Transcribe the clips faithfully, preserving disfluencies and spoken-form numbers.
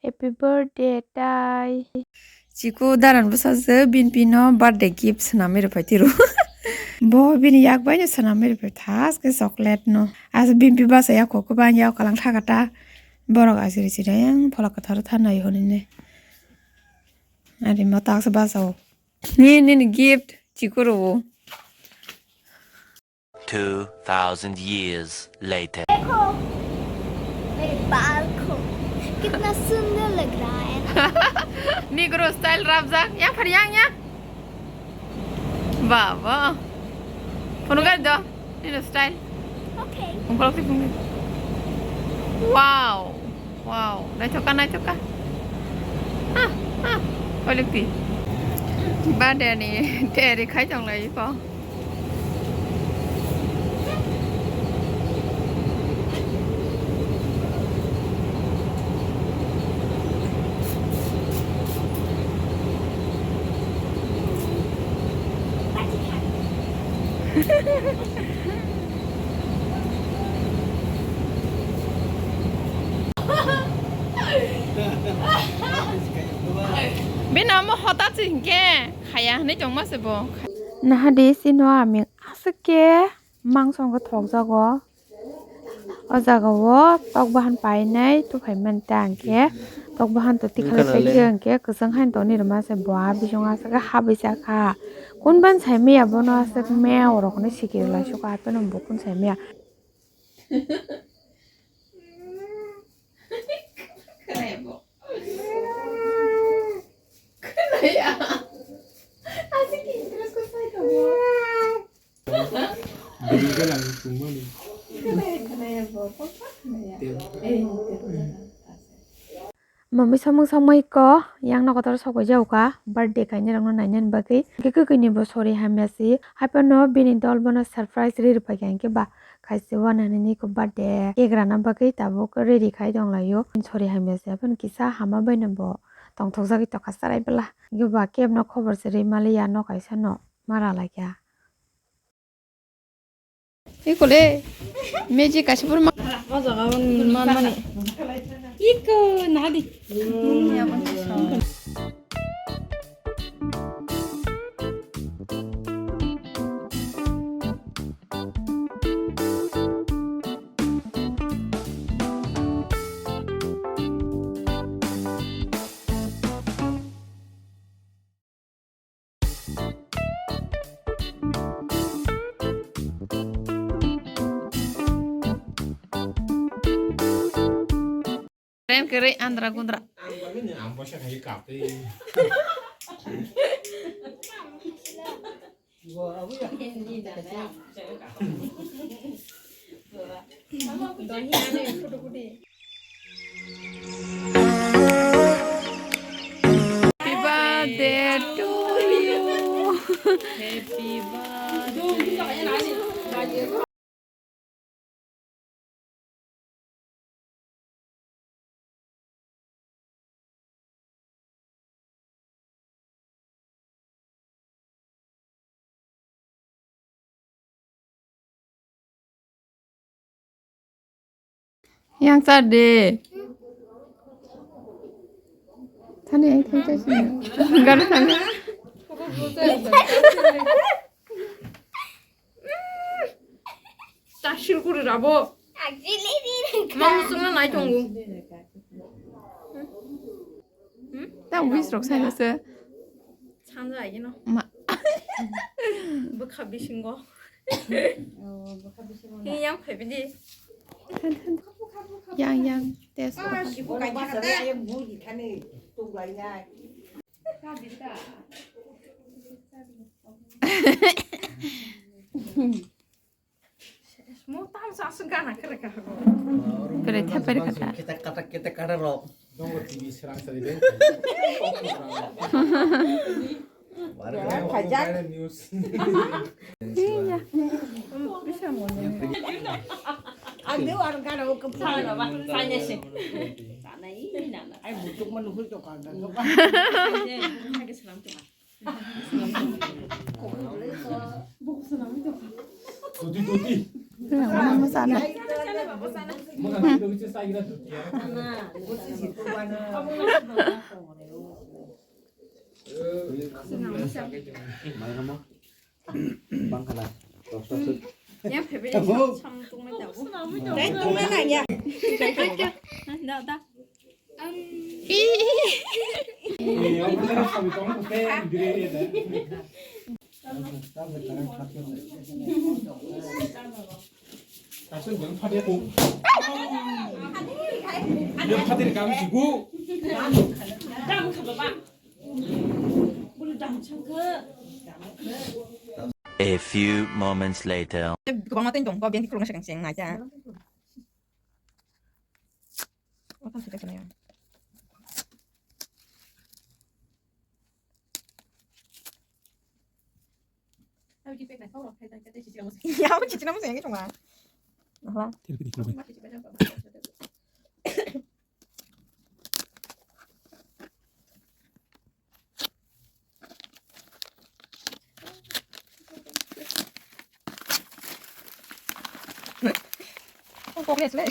Happy birthday, Tai. Chikon daran bwsa se Binpi no birthday gift swnamwi rwphai tiro. Bo bini yak bai no swnamwi rwphai thaske chocolate no. Asa Binpi basa ya kok bang ya kalang thaka ta. Borok asiri siri yang phola kwthar thanai hwnwi ne. Ari mo tak se basa o. Ni, ni, ni gift chikon rw o. Two thousand years later. देखो, मेरे बाल को कितना सुंदर लग रहा है। Negro style rapjak, yang phar yang ya. Baba. Phone kar do. Negro style. Okay. Wow. Wow, naithok kha, naithok kha. Ha, ha. Koilokti. Birthday ni teri khai tong lai ko. Bini amo hota se hinkhe khaya hinwi tongma se bo. Nahadi sino ami aswk khe mangso wngkha thokjago. O jaga o tok bahan painai tuphai mani ta hwnkhe tok bahan to tikhalai paikhe hwnkhe kwchwng haino tongni rwma se bo a bising aswk khe habwi chakha. Kun ban sai maya bono aswk meo rok hinwi sikiri lai sukha hapheno bo kun sai maya. Khwnaya bo. Khwnaya. Aswk interest ko sai tongo. Bini gwnang tongmani. Khwnaya, khwnaya bo, kokma khwnaya. Tei. Ei, tei. Mami samung samui ko yang no kotor sokoi jau ka birthday kainai rok no nainani bagwi. Hwnkhe kwkwi ni bo sori hamya si. Hapheno bini dol bono surprise ri rwphai kha hwnkhe ba khaisi wanani ni ko birthday cake rana bagwi tabuk ready khai tong lai o. Sori hamya si hapheno kisa hama bai no bo tongthok jagwi tokha chwrai bwla. Hwnkhe ba cake no khobor se ri mali ya no kaisa no mara lai kha. Ikole, magic kaisa pura ma-, o jaga o manmani. Iko, nahadi. Keren kere andra gundra. Happy birthday to you. Happy birthday. Yang sade. Thani ai thai thai sini. Gana thani. Ta silkuri rabo. Mang sungna nai tongo. Ta wis rok sai se. Sanja aigino. Ma. Bwkha bisingo. Oh, bwkha bisingo. Ni yang phai bidi. Yang, yang. Test. Sibu kai thangkha da. Yang bui di thani tung lai nai. Mo tam sa aswk gana kare ka. Kare thepari kata. Kita kata, kita kata ro. Dongo T V serang sari deh. Warga yang Fajar. News. Iya. Bisa mo. Ande warga ro kepala ba. Sana sih. Sana ini nana. Ai butuk menuhul to kan. Lagi selam tuh. Tuti, tuti. Kaya mana sana? Bangkhala, dos ta suk. Ya, phebe, sam, sam tungma jago. Dai, tungma na, ya. Da, da. Aswk bwng phadia ko. Bwng phadia kam sigo. A few moments later. Kwbangma tei tong, bo biyang khulukna swkang se wng nai ta. O tang sida kwnai. Ya, abo chichina mo se yang chunga. Nahla. Ang kok les le.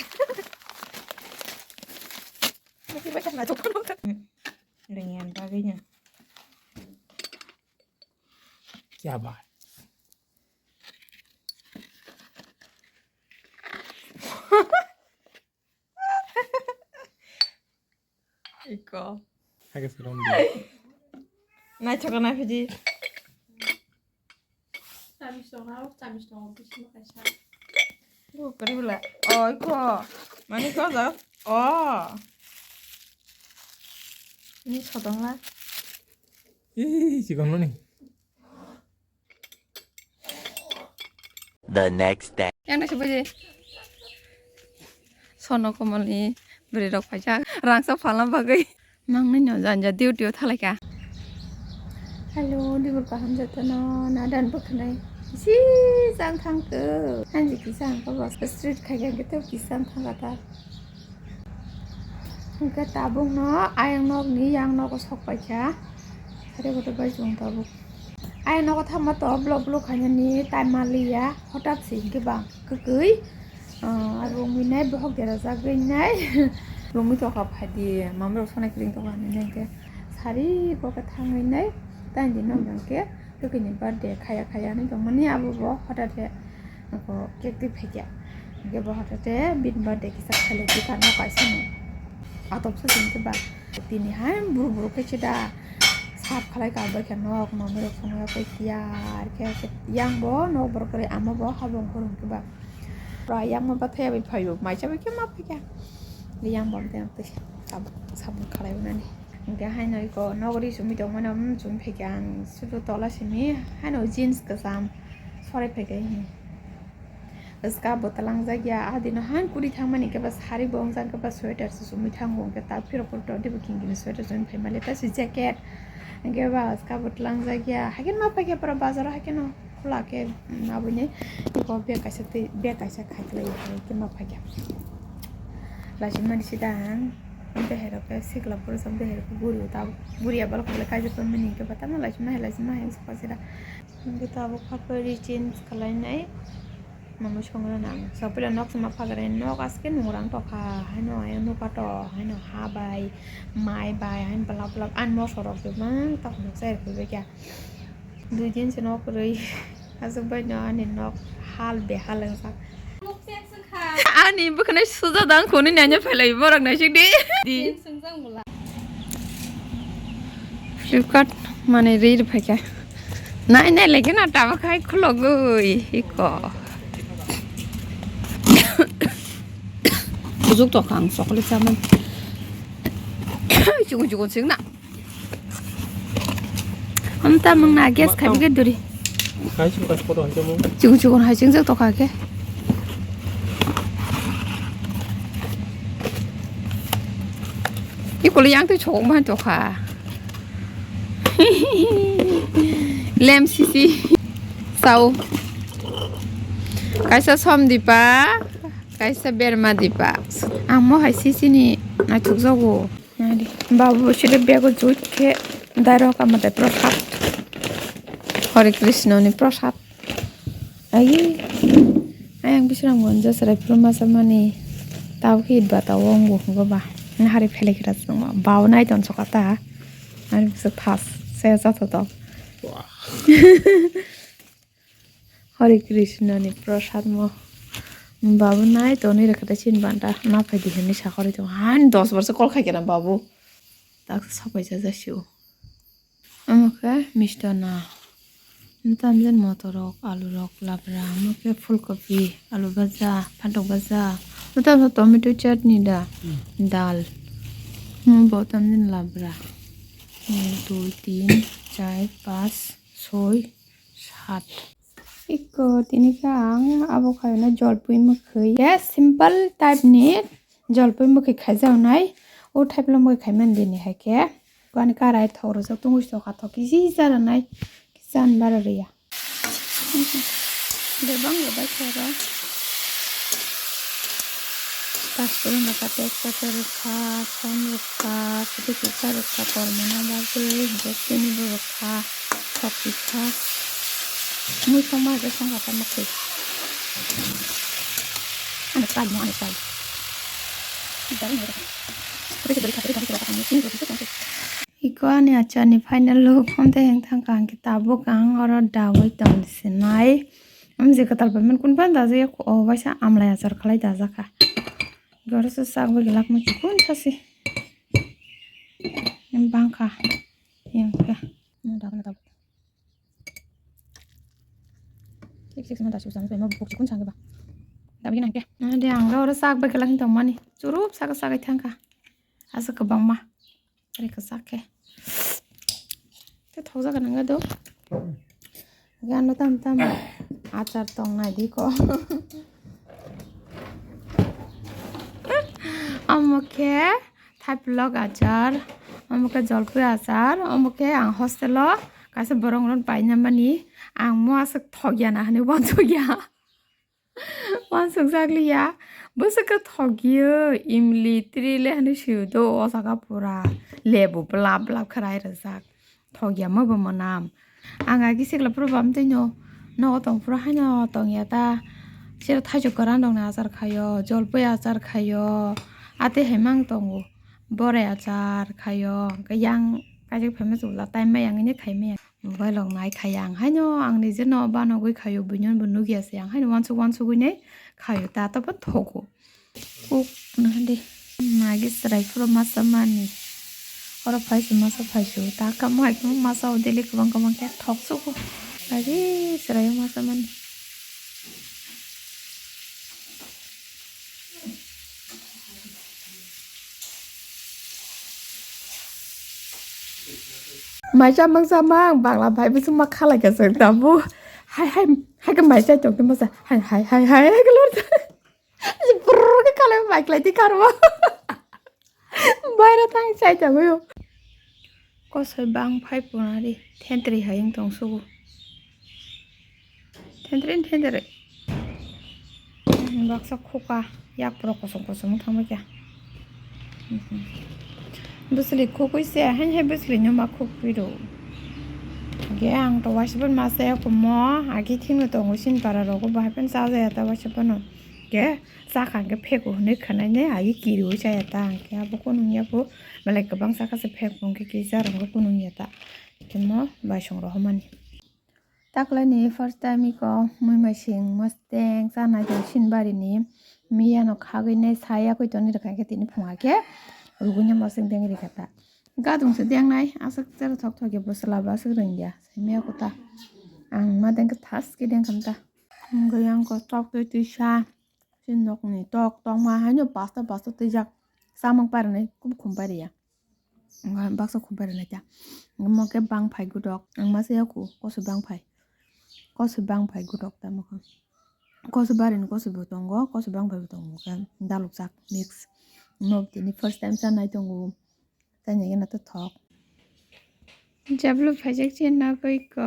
Mesti baca na chok. Dengan bagainya. Kya baat? Iko. Hai ka serom di. Naithok na phidi. Chamis tongo, chamis tongo, bisingo kaisa. Iko kari bela. Oh, iko. Mani ko ja. Oh. Ni sodong la. Ih, chikon mani. The next day. Yang nasi bujui. Sono Komalni bwrwi rok paijak rangsa phalna bagwi. Mangni no janja duty o thalaika. Hello, dibur kaham jotono nadan bwkhanai. Si jang thangkhe. Hanji kisa ang ko bas street khai yang khe tei kisa ang thangkha ta. Hwnkhe tabukno ayang nokni yang nogo sok paikha. Sari kotor bai chwng tabuk. Ayang nogo thangma to blok blok khainani time maliya. Hotat se hwnkhe bang kwkwi, ah, abo wngwi nai bohok derajagwi nai. Romwi tokha phaidi mamrok sonai kwrwng tokha hinwi nai hwnkhe sari bo khe thangwi nai. Taini nokni hwnkhe. Kwkwi ni birthday khaya khaya hinwi tongmani abo bo hotate ako cake twi phaikha. Hwnkhe bo hotate bini birthday kisa khailai kha no kaisa no. Atomsa se hwnkhe ba tini hai buru buru khe se da sap khalai ka bai khe nok mami rok songwi tiyar khe yang bo nok borok kwrwi ama bo habong khorang khe ba. Pura yang ma bathai bai phaio, maisa bai khe ma phaikha. Yang bo tei sabun, sabun khalai nani. Hwnkhe haino iko nogori sumi tongmano, um, sumi phaikha ang sudu tola simi. Haino jeans kwcham sorai phaikha hini. Bwska bo twlangjak ya, ah dino han kuri thangmani khe ba sari bo wngjak khe ba sweater se sumi thango, hwnkhe ta phirok phuru todi bo king king sweater sumi phaimale ta si jacket. Hwnkhe ba bwska bo twlangjak ya, haikhe ma phaikha pura bazaro haikhe no. Khula khe, mm, aboni iko bag kaisa twi, bag kaisa khai kwlai khe ma phaikha. Lachimani sida ang, beherok khe sikla pura sam beherok khe guri ta guri abal khe kaisa pura mani khe bata ma lachima hai lachima hai sokha sida. Hwnkhe tabuk kha puri change khlai nai. Mamui songra nang sapila nok sama phagra nok aske nungrang tokha haino ayang nuka to haino ha bai mai bai haino blap blap ani mosorok bebak tokma chai rwkhe. Dui din se nok kwrwi. Aswk bai no ani nok hal behal wngjak. Ani bwkhwnai suja dang khoni nanya phailai borok naisik di. Di. Flipkart mane ri ri phaikha. Nai nai lagi na tama khai khulogwi iko. Bujuk to kang chocolate saman. Chukun chukun sing na. Amta mung na gas khai bige duri. Kai sing kas photo hai mo. Chukun chukun hai sing jak to kha ke. Ikolo yang twi chok man to kha. Lem sisi. Sao. Kaisa som dipa, kaisa berma dipa. Amo hai sisi ni achuk jago. Nadi. Babu sida bego juit khe dairo kama de prasad. Hare Krishna ni prasad. Ai. Ang bisrang gonjo chwrai phuru masa mani tabo hit ba tabo wng bo hwngo ba. Hari phelai khe rw chwngma bawo nai ton sokha ta. Ani bwswk thas se jatho to. Hare Krishna ni prasad mo. Babu nai tonwi rwkha ta chini banta na phai di hwnwi sa hori tong han dos borsa call khai kena babu. Tak sapai ja ja sio. Omo khe misto na. Tamjani motor rok, alu rok, labra, omo khe phulkopi, alu baja, phatok baja. Omo tamjani tomato chutney da, dal. Omo bo tamjani labra. Ek, dui, tin, char, panch, soi, sat. Iko tini khe ang abo khaina jolpui mwkhwi. Yes, simple type ni jolpui mwkhwi khaijaknai. O type lo mwkhwi khaimani dini hai khe. Ani karai thok rwjak tungwi sokha thok kisi chananai. Kisa bara rwya. Bebang rwbai khe oro. Pasporon rwkha, tejpata rwkha, som rwkha, kwtwi kwsa rwkha, kormana bagwi, hwnkhe chini bo rwkha, thok kisa. Mui songma hwnkhe songkha tamo khe. Ani chai mo, ani chai. Iko ani achar ni final look, hwn tei hwn thang kha, hwnkhe tabuk ang oro dawi tong sinai. Amjai kwtal bai man kun phan dajak ya, o waisa amlai achar khlai dajak kha. Goro se sak bai glak ma chikon sasi. Bang kha. Yang kha. Sik sik sima dasu sami bai ma buk chikon sangi ba. Dabi nang ke. Ade ang oro sak bai glak hin tong mani. Churup sak sak thang kha. Asa kwbang ma. Ari kwchak khe. Tei thokjak nang do. Gano tam tam achar tong nai di ko. Omo khe thaipilok achar, omo khe jolpui achar, omo khe ang hostel o kaisa borok rok paina mani, ang mo aswk thok ya na hinwi uansuk ya. Uansukjak liya, bwswk khe thok ya, imli twi le hinwi swi do, o jaga pura lebu blap blap khe rai rwjak. Thok ya ma bo mwnam. Ang agi sikla phuru bam twi no nogo tong phuru haino tong ya ta. Sero thaichuk kwran rok ni achar khaio, jolpui achar khaio, atwi hai mang tongo. Borai achar khaio, hwnkhe yang kaijak phaima chwla tai maya wngwi khai maya. Mobile rok nai khai ang haino ang nije no banogwi khaio, buino bo nukya se ang haino uansuk uansugwi nai khaio ta, ta bo thogo. Kuk nahadi. Nagi chwrai phuru masa mani. Oro phaisu masa phaisu. Ta kamo hai khe masa o daily kwbang kwbang khe thok sugo. Agi chwrai o masa mani. Mai chamang chamang bagla bai bwswk ma khalai ka chwng tabuk. Hai hai hai khe mai chai tong khe masa. Hai hai hai hai hai khe lor. Brrr khe khalai bai klai di karwa. Baira thang chai tongwi o. Kosoi bang phai punari thentri hai wng tong sugo. Thentri thentri. Baksa khuka yak pro kosom kosom wng thangma kya. Bwsli khukui se hai hai bwsli no ma khukui ro. Ge ang to waisa ban ma se kumo agi thing no tongo sin para rogo bahai pen cha jaya ta waisa ban no. Ge cha kha hwnkhe phego hwnwi khwnai ne agi kiriui chaya ta hwnkhe abo kunung ya bo belai kwbang cha kha se phego hwnkhe kisa rwngkhe kunung ya ta hwnkhe mo baisong rohormani. Taklaini first time iko mui maising mosteng chanai tong sinbarini miyano khagwi nai saya koi toni rwkha khe tini phunga khe rugui no moseng deng rikha ta gadung se dengnai aswk tere thok thok ya bwsla bo aswk rwngya simi ya kota ang ma dengkhe thas khe dengkham ta. Hwnkhe yang ko tok twi twi sa. Chini nokni tok tongma haino pasta pasta twijak. Chamang parinai kub khum pariya. Baksa khum parinai ta. Omo khe bangphai godok. Ang masa yaku koso bangphai. Koso bangphai godok tamo khe. Koso barini koso bo tongo, koso bangphai bo tongo khe dalukjak mix. Omo tini first time chanai tongo. Chainai gana to thok. Jablu phaijak chini nokoi ko.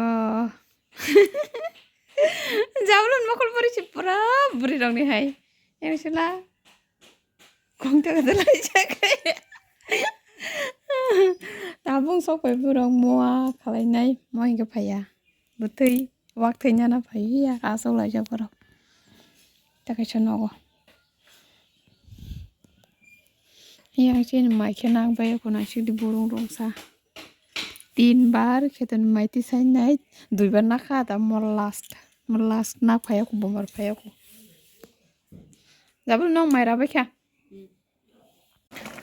Jablu mokol pori si pura bwrwi rokni hai. Yang sila. Kong ta kata lai jak. Tabung sok pai borok moa khalai nai mo hingke phaiya. Bwtwi wak thai nana phaiya asok lai jak borok. Tei kaisa nogo. Yang chini mai khe nang bai kho naisik di burung rungsa. Tin bar khe toni mai tisai nai, dui bar nakha ta mo last. Mo last nak phai kho, bomar phai kho. Jabul nong mai rabai kha.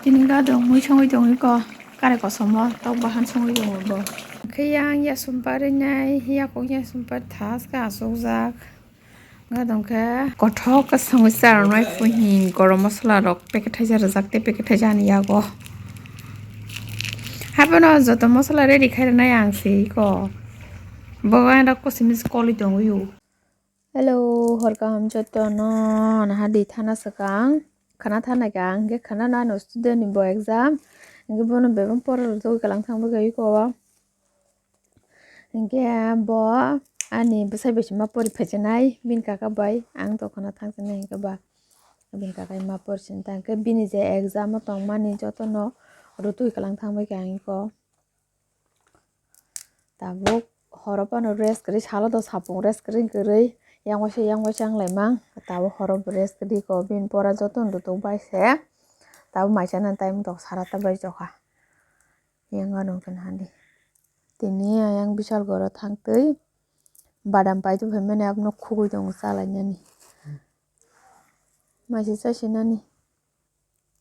Tini gadong mui songwi tongwi ko, kare kosomo tok bahan songwi tongo bo. Khe yang ya sumpari nai, ya kok ya sumpari thas khe asukjak. Gadong khe kothok khe songwi charwnai phuhin gorom masala rok packet thaisa rwjak tei packet thaisa ani yago. Habono joto masala ready khai rwnai ang se iko. Bo ang dak kosi misi kolwi tongwi o. Hello, hor kaham jotono, naha di thana swkang, khana thana khe ang khe khana nano student ni bo exam, hingke bono bebak pora rwjagwi kalang thangbai kha iko. Hingke bo ani bwsai bai se ma pori phaijaknai, bini kaka bai ang tongkhana thangjaknai hingke ba bini kaka ma pori sini ta hingke bini je exam o tongmani jotono rwtwi kalang thangbai kha ang iko. Tabuk horo phano rest kwrwi, salo do sapung rest kwrwi kwrwi, yang waisa yang waisa wng lai mang. Tabuk horo bo rest kwrwi ko, bini pora joto no rwtwi bai se. Tabuk mai chana time tok sara ta bai jokha. Yang ano hwnkhe nahandi. Tini ayang bisal goro thangtwi badam paitwi phaimani abono khugui tongo chalainani. Maisa chasinani.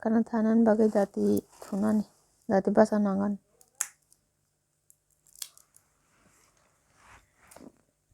Khana thanani bagwi dati thunani, dati basa nangan.